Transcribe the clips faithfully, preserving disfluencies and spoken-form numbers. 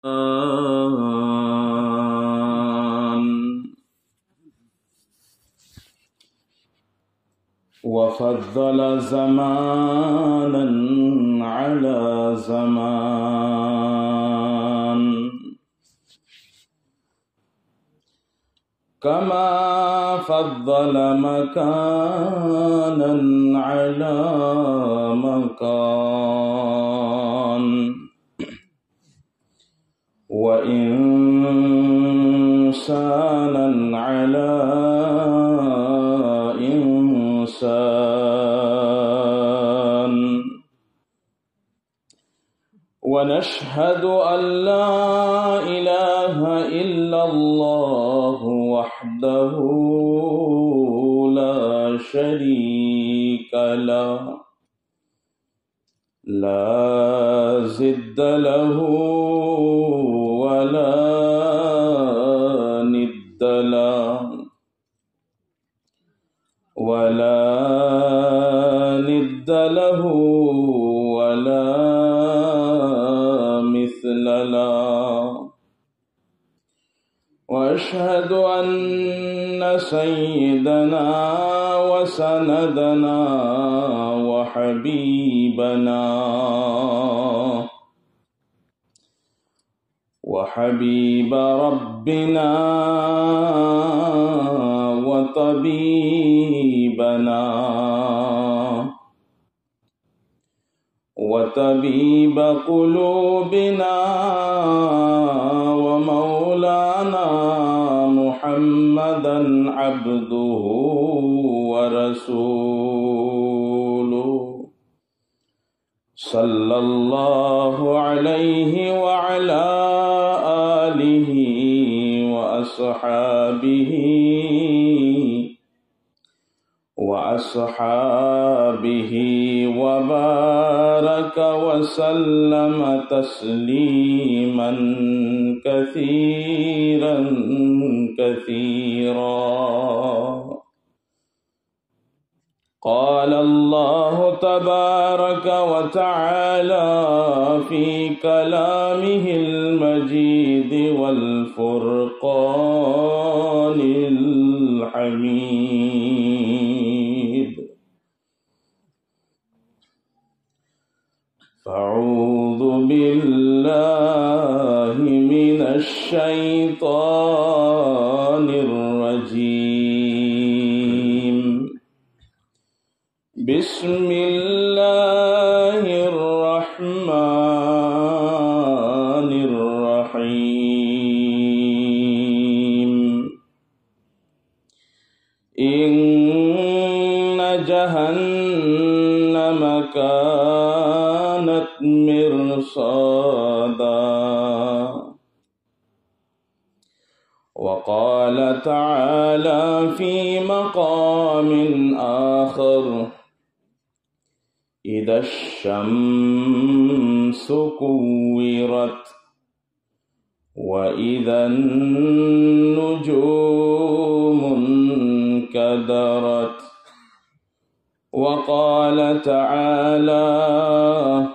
القرآن، وفضل زمانا على زمان، كما فضل مكانا على مكان، وإنسانا على إنسان. ونشهد أن لا إله إلا الله وحده لا شريك له، لا ضد له ولا ند له، ولا ند له ولا مثل له. وأشهد أن سيدنا وسندنا وحبيبنا وحبيب ربنا وطبيبنا وطبيب قلوبنا ومولانا محمدا عبده ورسوله، صلى الله عليه وعلى آله وأصحابه وأصحابه وبارك وسلم تسليما كثيرا كثيرا. قال الله تبارك وتعالى في كلامه المجيد والفرقان الحميد: فأعوذ بالله من الشيطان الرجيم. بسم الله الرحمن الرحيم. إن جهنم كانت مرصادا. وقال تعالى في مقام آخر: إذا الشمس كورت، وإذا النجوم انكدرت. وقال تعالى: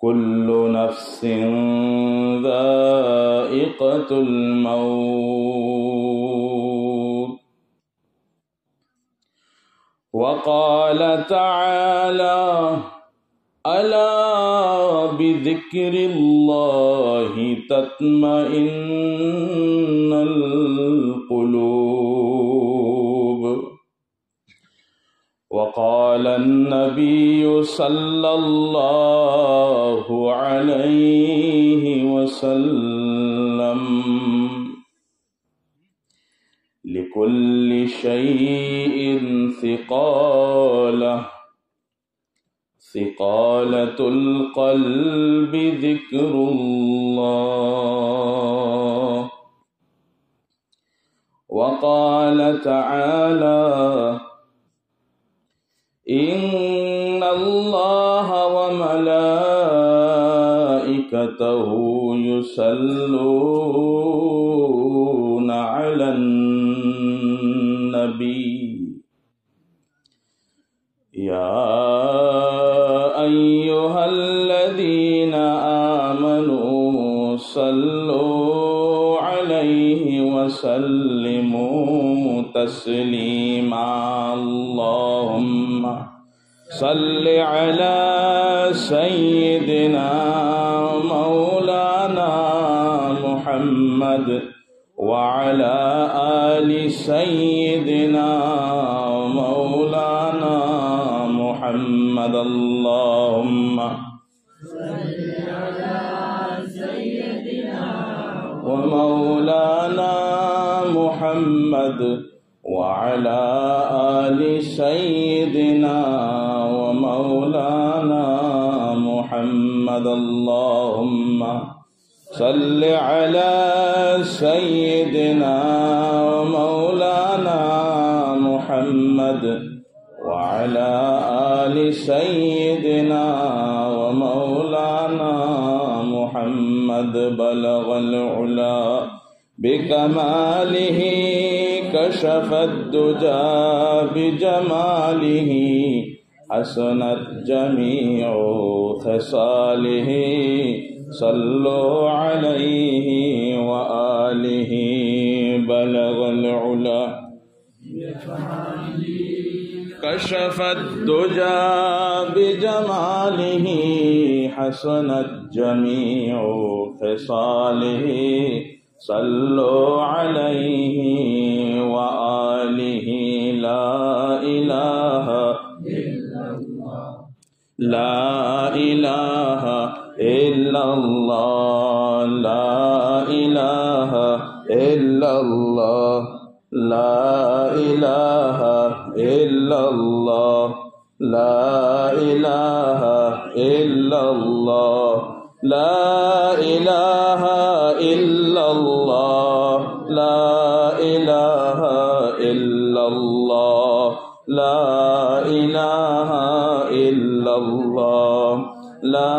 كل نفس ذائقة الموت. وقال تعالى: ألا بذكر الله تطمئن القلوب. وقال النبي صلى الله عليه وسلم: لكل شيء ثقالة، ثقالة القلب ذكر الله. وقال تعالى: إن الله وملائكته يصلون على النبي. آمنوا صلوا عليه وسلموا تسليما. اللهم صل على سيدنا مولانا محمد وعلى آل سيدنا مولانا محمد. اللهم ومولانا محمد وعلى آل سيدنا ومولانا محمد. اللهم صل على سيدنا ومولانا محمد وعلى آل سيدنا ومولانا محمد. بلغ العلا بكماله، كشف الدجى بجماله، حسنت جميع خصاله، صلوا عليه وآله. بلغ العلا، كشف الدجى بجماله، حسنت جميع خصاله، صلوا عليه وآله. لا إله، لا إله إلا الله، لا إله إلا الله، لا إله إلا الله، لا إله إلا الله، لا إله إلا الله، لا إله إلا الله، لا إله إلا الله، لا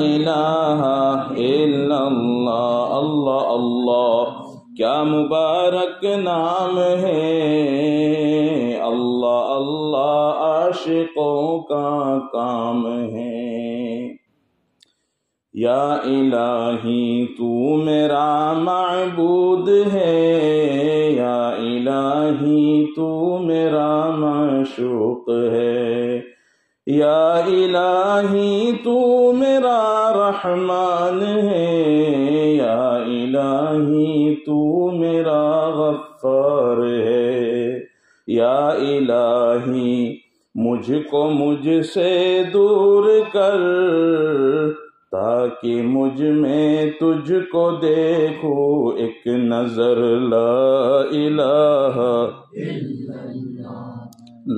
إله إلا الله. الله الله، کیا مبارک نام ہے، اللہ اللہ عاشقوں کا کام ہے۔ یا الٰہی تو میرا معبود ہے، یا الٰہی تو میرا معشوق ہے، یا الٰہی تو میرا رحمان ہے، یا الٰہی تو میرا غفار ہے، یا الٰہی مجھ کو مجھ سے دور کر، تاکہ مجھ میں تجھ کو دیکھوں ایک نظر۔ لا الٰہا،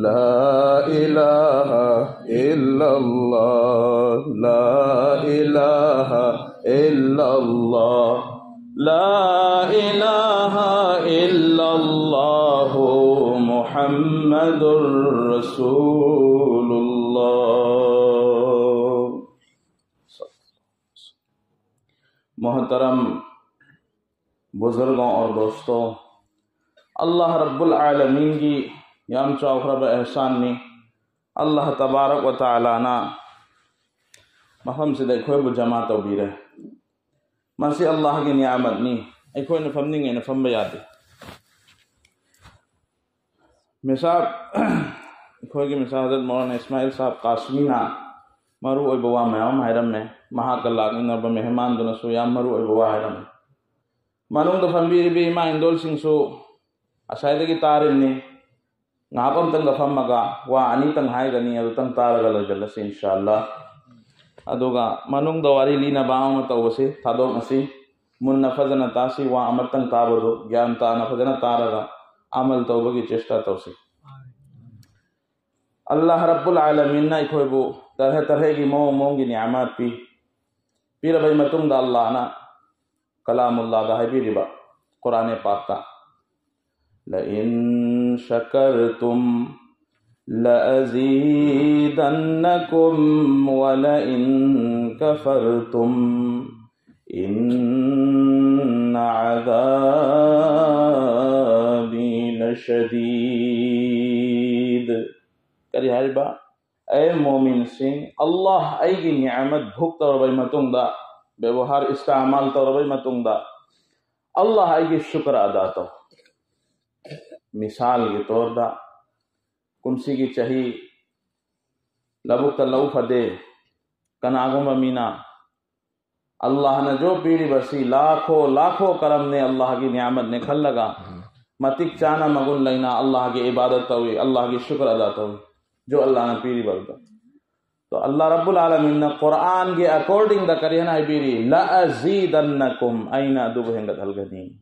لا الٰہا الا اللہ، لا الٰہا الا اللہ، لا الٰہا الا اللہ محمد رسول اللہ۔ محترم بزرگوں اور دوستوں، اللہ رب العالمین ꯒꯤ ꯌꯥꯝ ꯆꯥꯎꯈ꯭ꯔꯕ ꯑꯦꯍꯁꯥꯟꯅꯤ꯫ ꯑꯜꯂꯥꯍ ꯇꯕꯥꯔꯛ ꯋ ꯇꯥꯂꯥꯅ ꯃꯐꯝꯁꯤꯗ ꯑꯩꯈꯣꯏꯕꯨ ꯖꯃꯥ ꯇꯧꯕꯤꯔꯦ꯫ ꯃꯁꯤ ꯑꯜꯂꯥꯍꯒꯤ ꯅꯤꯌꯥꯃꯠꯅꯤ꯫ ꯑꯩꯈꯣꯏꯅ ꯐꯝꯅꯤꯡꯉꯦꯅ ꯐꯝꯕ ꯌꯥꯗꯦ꯫ ꯃꯤꯁꯥꯕ, ꯑꯩꯈꯣꯏꯒꯤ ꯃꯤꯁꯥꯕ ꯍꯖꯔꯠ ꯃꯧꯂꯥꯅꯥ ꯏꯁꯃꯥꯏꯜ ꯁꯥꯍꯕ ꯀꯥꯁꯃꯤꯅ ꯃꯔꯨ ꯑꯣꯏꯕ ꯋꯥ ꯃꯌꯥꯝ ꯑꯃ ꯍꯥꯏꯔꯝꯃꯦ꯫ ꯃꯍꯥꯛꯀ ꯂꯥꯛꯃꯤꯟꯅꯕ ꯃꯦꯍꯃꯥꯟꯗꯨꯅꯁꯨ ꯌꯥꯝ ꯃꯔꯨ ꯑꯣꯏꯕ ꯋꯥ ꯍꯥꯏꯔꯝꯃꯦ꯫ ꯃꯅꯨꯡꯗ ꯐꯝꯕꯤꯔꯤꯕ ꯏꯃꯥ ꯏꯟꯗꯣꯜꯁꯤꯡꯁꯨ ꯉꯁꯥꯏꯗꯒꯤ ꯇꯥꯔꯤꯕꯅꯤ꯫ ꯉꯥꯏꯍꯥꯛ ꯑꯝꯇꯪꯒ ꯐꯝꯃꯒ ꯋꯥ ꯑꯅꯤꯇꯪ ꯍꯥꯏꯒꯅꯤ, ꯑꯗꯨꯇꯪ ꯇꯥꯔꯒ ꯂꯣꯏꯁꯤꯜꯂꯁꯤ ꯏꯟꯁꯥ ꯑꯜꯂꯥ꯫ ꯑꯗꯨꯒ ꯃꯅꯨꯡꯗ ꯋꯥꯔꯤ ꯂꯤꯅꯕ ꯑꯃ ꯇꯧꯕꯁꯤ ꯊꯥꯗꯣꯛꯅꯁꯤ꯫ ꯃꯨꯟꯅ ꯐꯖꯅ ꯇꯥꯁꯤ, ꯋꯥ ꯑꯃꯇꯪ ꯇꯥꯕꯗꯨ ꯒ꯭ꯌꯥꯟ ꯇꯥꯅ ꯐꯖꯅ ꯇꯥꯔꯒ ꯑꯃꯜ ꯇꯧꯕꯒꯤ ꯆꯦꯁꯇꯥ ꯇꯧꯁꯤ꯫ ꯑꯜꯂꯥꯍ ꯔꯕꯨꯜ ꯑꯥꯂꯃꯤꯟꯅ ꯑꯩꯈꯣꯏꯕꯨ ꯇꯔꯍ ꯇꯔꯍꯒꯤ ꯃꯑꯣꯡ ꯃꯑꯣꯡꯒꯤ ꯅꯤꯌꯥꯃꯥꯠ ꯄꯤ꯫ ꯄꯤꯔꯕꯩ ꯃꯇꯨꯡꯗ ꯑꯜꯂꯥꯍꯅ ꯀꯂꯥꯃꯨꯜꯂꯥꯗ ꯍꯥꯏꯕꯤꯔꯤꯕ ꯀꯨꯔꯥꯟ ꯄꯥꯛꯇ, لئن شكرتم لأزيدنكم ولئن كفرتم إن عذابي لشديد꯫ ꯀꯔꯤ ꯍꯥꯏꯔꯤꯕ? ꯑꯦ ꯃꯣꯃꯤꯟꯁꯤꯡ, ꯑꯜꯂꯥꯍ ꯑꯩꯒꯤ ꯅꯤꯌꯥꯃꯠ ꯚꯨꯛ ꯇꯧꯔꯕꯩ ꯃꯇꯨꯡꯗ, ꯕꯦꯕꯣꯍꯥꯔ ꯏꯁꯇꯥꯃꯥꯜ ꯇꯧꯔꯕꯩ ꯃꯇꯨꯡꯗ, ꯑꯜꯂꯥꯍ ꯑꯩꯒꯤ ꯁꯨꯀ꯭ꯔ ꯑꯗꯥ ꯇꯧ꯫ ꯃꯤꯁꯥꯜꯒꯤ ꯇꯣꯔꯗ, ꯀꯨꯝꯁꯤꯒꯤ ꯆꯍꯤ ꯂꯧꯕꯨꯛꯇ ꯂꯧ ꯐꯗꯦ, ꯀꯅꯥꯒꯨꯝꯕ ꯃꯤꯅ ꯑꯜꯂꯥꯍꯅ ꯖꯣ ꯄꯤꯔꯤꯕꯁꯤ ꯂꯥꯈꯣ ꯂꯥꯈꯣ ꯀꯔꯝꯅꯦ, ꯑꯜꯂꯥꯍꯒꯤ ꯅꯤꯌꯥꯃꯠꯅꯦ ꯈꯜꯂꯒ ꯃꯇꯤꯛ ꯆꯥꯅ ꯃꯒꯨꯟ ꯂꯩꯅ ꯑꯜꯂꯥꯍꯒꯤ ꯏꯕꯥꯗꯠ ꯇꯧꯏ, ꯑꯜꯂꯥꯍꯒꯤ ꯁꯨꯀ꯭ꯔ ꯑꯗꯥ ꯇꯧꯏ꯫ ꯖꯣ ꯑꯜꯂꯥꯍꯅ ꯄꯤꯔꯤꯕꯗꯣ꯫ ꯇꯣ ꯑꯜꯂꯥꯍ ꯔꯕꯨꯜ ꯑꯥꯂꯃꯤꯟꯅ ꯀꯨꯔꯥꯟꯒꯤ ꯑꯦꯀꯣꯔꯗꯤꯡꯗ ꯀꯔꯤ ꯍꯥꯏꯅ ꯍꯥꯏꯕꯤꯔꯤ? "ꯂꯑꯖꯤꯗꯟꯅꯀꯨꯝ", ꯑꯩꯅ ꯑꯗꯨꯕꯨ ꯍꯦꯟꯒꯠꯍꯜꯒꯅꯤ꯫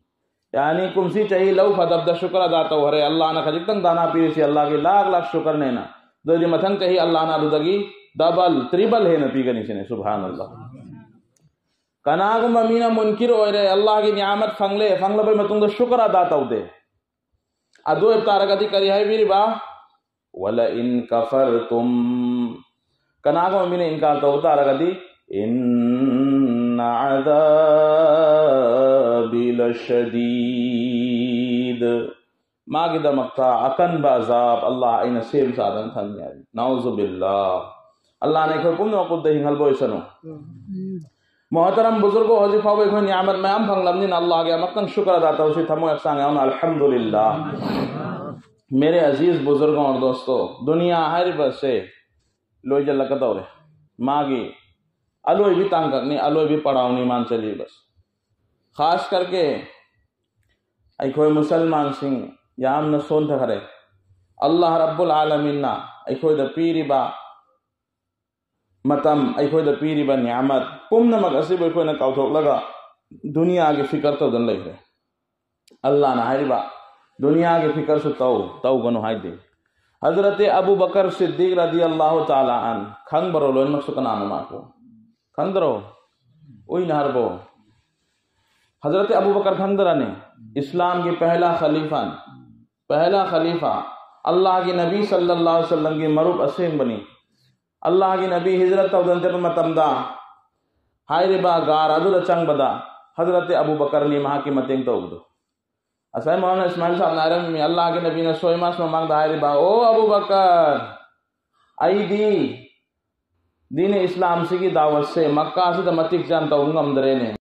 ꯌꯥꯅꯤ ꯀꯨꯝꯁꯤ ꯆꯍꯤ ꯂꯧ ꯐꯗꯕꯗ ꯁꯨꯀ꯭ꯔ ꯑꯗꯥ ꯇꯧꯈ꯭ꯔꯦ, ꯑꯜꯂꯥꯍꯅ ꯈꯖꯤꯛꯇꯪ ꯗꯥꯅꯥ ꯄꯤꯔꯤꯁꯤ ꯑꯜꯂꯥꯍꯒꯤ ꯂꯥꯈ ꯂꯥꯈ ꯁꯨꯀ꯭ꯔꯅꯦꯅ꯫ ꯑꯗꯨꯗꯤ ꯃꯊꯪ ꯆꯍꯤ ꯑꯜꯂꯥꯍꯅ ꯑꯗꯨꯗꯒꯤ ꯗꯕꯜ ꯇ꯭ꯔꯤꯄꯜ ꯍꯦꯟꯅ ꯄꯤꯒꯅꯤ ꯁꯤꯅꯤ꯫ ꯁꯨꯕꯍꯥꯅꯜꯂꯥꯍ꯫ ꯀꯅꯥꯒꯨꯝꯕ ꯃꯤꯅ ꯃꯨꯟꯀꯤꯔ ꯑꯣꯏꯔꯦ, ꯑꯜꯂꯥꯍꯒꯤ ꯅꯤꯌꯥꯃꯠ ꯐꯪꯂꯦ, ꯐꯪꯂꯕꯩ ꯃꯇꯨꯡꯗ ꯁꯨꯀ꯭ꯔ ꯑꯗꯥ ꯇꯧꯗꯦ, ꯑꯗꯨ ꯑꯣꯏꯕ ꯇꯥꯔꯒꯗꯤ ꯀꯔꯤ ꯍꯥꯏꯕꯤꯔꯤꯕ? "ولئن كفرتم", ꯀꯅꯥꯒꯨꯝꯕ ꯃꯤꯅ ꯏꯟꯀꯥꯔ ꯇꯧꯕ ꯇꯥꯔꯒꯗꯤ, "إن عذابي لشديد", ꯃꯥꯒꯤꯗꯃꯛꯇ ꯑꯀꯟꯕ ꯑꯖꯥꯕ ꯑꯜꯂꯥꯍ ꯑꯩꯅ ꯁꯦꯝ ꯁꯥꯗꯅ ꯊꯝꯃꯤ ꯍꯥꯏ꯫ ꯅꯥꯎꯖꯨꯕꯤꯜꯂꯥ꯫ ꯑꯜꯂꯥꯍꯅ ꯑꯩꯈꯣꯏ ꯄꯨꯝꯅꯃꯛꯄꯨ ꯍꯤꯡꯍꯜꯕ ꯑꯣꯏꯁꯅꯨ꯫ ꯃꯣꯍꯇꯔꯝ ꯕꯨꯖꯨꯔꯒꯣ, ꯍꯧꯖꯤꯛ ꯐꯥꯎꯕ ꯑꯩꯈꯣꯏ ꯅꯤꯌꯥꯃꯠ ꯃꯌꯥꯝ ꯐꯪꯂꯕꯅꯤꯅ ꯑꯜꯂꯥꯍꯒꯤ ꯑꯃꯨꯛꯇꯪ ꯁꯨꯀ꯭ꯔ ꯑꯗꯥ ꯇꯧꯁꯤ ꯊꯃꯣꯏ ꯍꯛꯆꯥꯡ ꯌꯥꯎꯅ꯫ ꯑꯜꯍꯝꯗꯨꯂꯤꯜꯂꯥꯍ꯫ ꯃꯦꯔꯦ ꯑꯖꯤꯖ ꯕꯨꯖꯨꯔꯒꯣ ꯑꯣꯔ ꯗꯣꯁꯇꯣ, ꯗꯨꯅꯤꯌꯥ ꯍꯥꯏꯔꯤꯕꯁꯦ ꯂꯣꯏꯖꯜꯂꯛꯀꯗꯧꯔꯦ꯫ ꯃꯥꯒꯤ ꯑꯂꯣꯏꯕꯤ ꯇꯥꯡꯀꯛꯅꯤ, ꯑꯂꯣꯏꯕꯤ ꯄꯔꯥꯎꯅꯤ ꯃꯥꯅ ꯆꯠꯂꯤꯕꯁꯦ꯫ ꯈꯥꯁ ꯀꯔꯀꯦ ꯑꯩꯈꯣꯏ ꯃꯨꯁꯜꯃꯥꯟꯁꯤꯡ ꯌꯥꯝꯅ ꯁꯣꯟꯊꯈꯔꯦ꯫ ꯑꯜꯂꯥꯍ ꯔꯕꯨꯜ ꯑꯥꯂꯃꯤꯟꯅ ꯑꯩꯈꯣꯏꯗ ꯄꯤꯔꯤꯕ ꯃꯇꯝ, ꯑꯩꯈꯣꯏꯗ ꯄꯤꯔꯤꯕ ꯅꯤꯌꯥꯃꯠ ꯄꯨꯝꯅꯃꯛ ꯑꯁꯤꯕꯨ ꯑꯩꯈꯣꯏꯅ ꯀꯥꯎꯊꯣꯛꯂꯒ ꯗꯨꯅꯤꯌꯥꯒꯤ ꯐꯤꯀꯔ ꯇꯧꯗꯨꯅ ꯂꯩꯈ꯭ꯔꯦ꯫ ꯑꯜꯂꯥꯍꯅ ꯍꯥꯏꯔꯤꯕ, ꯗꯨꯅꯤꯌꯥꯒꯤ ꯐꯤꯀꯔꯁꯨ ꯇꯧ, ꯇꯧꯒꯅꯨ ꯍꯥꯏꯗꯦ꯫ ꯍꯖꯔꯠ ꯑꯕꯨ ꯕꯀꯔ ꯁꯤꯗꯤꯛ ꯔꯗꯤꯌꯜꯂꯥꯍꯨ ꯇꯥꯂꯥ ꯑꯟ, ꯈꯪꯕꯔꯣ ꯂꯣꯏꯅꯃꯛꯁꯨ ꯀꯅꯥꯅꯣ ꯃꯥꯕꯨ? ꯈꯪꯗ꯭ꯔꯣ? ꯎꯏꯅ ꯍꯥꯏꯔꯕꯣ? ꯍꯖꯔꯠ ꯑꯕꯨ ꯕꯀꯔ ꯈꯪꯗ꯭ꯔꯅꯦ? ꯏꯁꯂꯥꯝꯒꯤ ꯄꯍꯂꯥ ꯈꯂꯤꯐꯥꯅꯤ꯫ ꯄꯍꯂꯥ ꯈꯂꯤꯐꯥ, ꯑꯜꯂꯥꯍꯒꯤ ꯅꯕꯤ ꯁꯜꯂꯜꯂꯥꯍꯨ ꯑꯂꯩꯍꯤ ꯋꯁꯜꯂꯝꯒꯤ ꯃꯔꯨꯞ ꯑꯁꯦꯡꯕꯅꯤ꯫ ꯑꯜꯂꯥꯍꯒꯤ ꯅꯕꯤ ꯍꯤꯖꯔꯠ ꯇꯧꯗꯅ ꯆꯠꯄ ꯃꯇꯝꯗ ꯍꯥꯏꯔꯤꯕ ꯒꯥꯔ ꯑꯗꯨꯗ ꯆꯪꯕꯗ ꯍꯖꯔꯠ ꯑꯕꯨ ꯕꯀꯔꯅꯤ ꯃꯍꯥꯛꯀꯤ ꯃꯇꯦꯡ ꯇꯧꯕꯗꯨ꯫ ꯉꯁꯥꯏ ꯃꯧꯂꯥꯅꯥ ꯏꯁꯃꯥꯏꯜ ꯁꯥꯍꯕꯅ ꯍꯥꯏꯔꯝꯃꯤ, ꯑꯜꯂꯥꯍꯒꯤ ꯅꯕꯤꯅ ꯁꯣꯏ ꯃꯥꯁ ꯃꯃꯥꯡꯗ ꯍꯥꯏꯔꯤꯕ, "ꯑꯣ ꯑꯕꯨ ꯕꯀꯔ, ꯑꯩꯗꯤ ꯗꯤꯅꯦ ꯏꯁꯂꯥꯝꯁꯤꯒꯤ ꯗꯥꯋꯠꯁꯦ ꯃꯛꯀꯥꯁꯤꯗ ꯃꯇꯤꯛ ꯆꯥꯅ ꯇꯧꯕ ꯉꯝꯗ꯭ꯔꯦꯅꯦ꯫